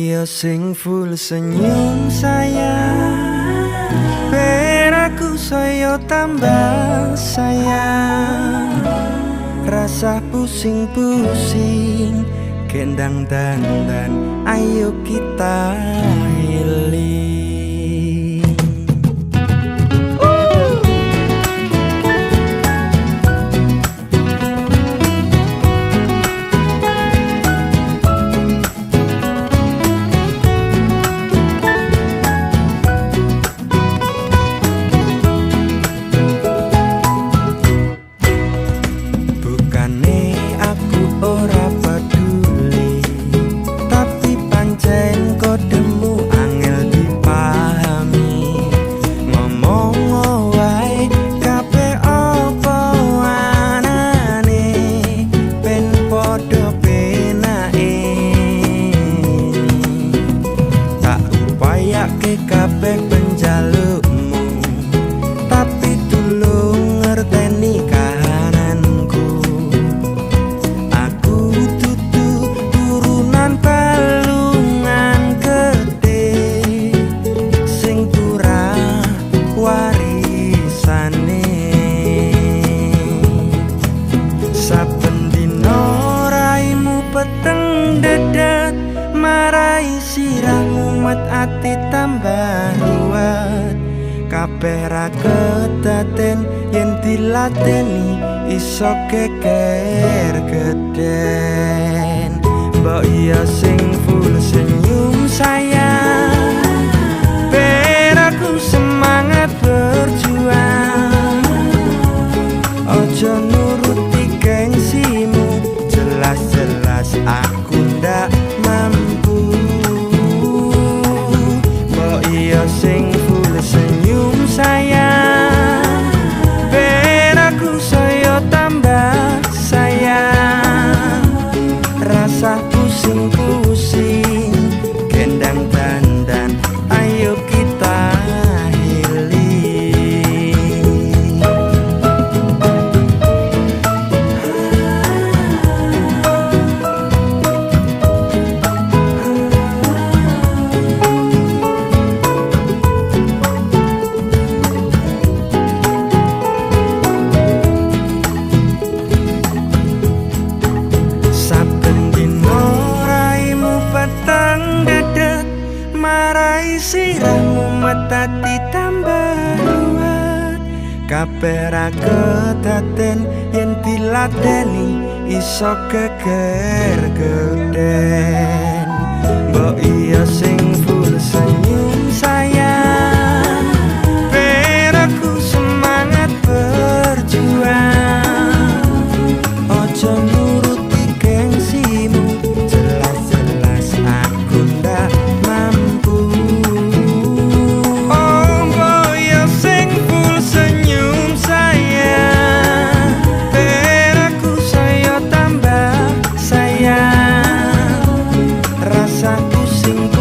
Iya sing full senyum sayang, ben aku saya tambah sayang. Rasa pusing-pusing, gendang dandan, ayo kita healing. Bukane aku ora peduli, tapi pancen kodemu angel dipahami. Ngomong wae kabeh apa anane, ben padha penake. Tak upayake kabeh penjalukmu, tapi tulung ngerteni kahananku. Aku dudu turunan balungan gede sing turah warisane. Saben dina raimu peteng dedet, marai sirahmu mat ati tambah ruwet. Kabeh ra kedaten yen dilateni iso geger geden. Mbok iya sing full senyum sayang, ben aku semangat berjuang. Ojo nuruti gengsimu, jelas-jelas aku ndak mampu. Mbok iya sing full senyum sayang, ben aku saya tambah sayang. Rasa pusing-pusing, gendang dandan, ayo kita healing. Saben dina raimu peteng dedet, marai sirahmu ati tambah ruwet. Kabeh ra kedaten yen dilateni iso geger geden. Mbok iya sing full senyum sayang, ben aku semangat berjuang. Ojo nuruti gengsimu, jelas-jelas aku ndak mampu. Oh, mbok iya sing full senyum sayang, ben aku saya tambah sayang. Rasa pusing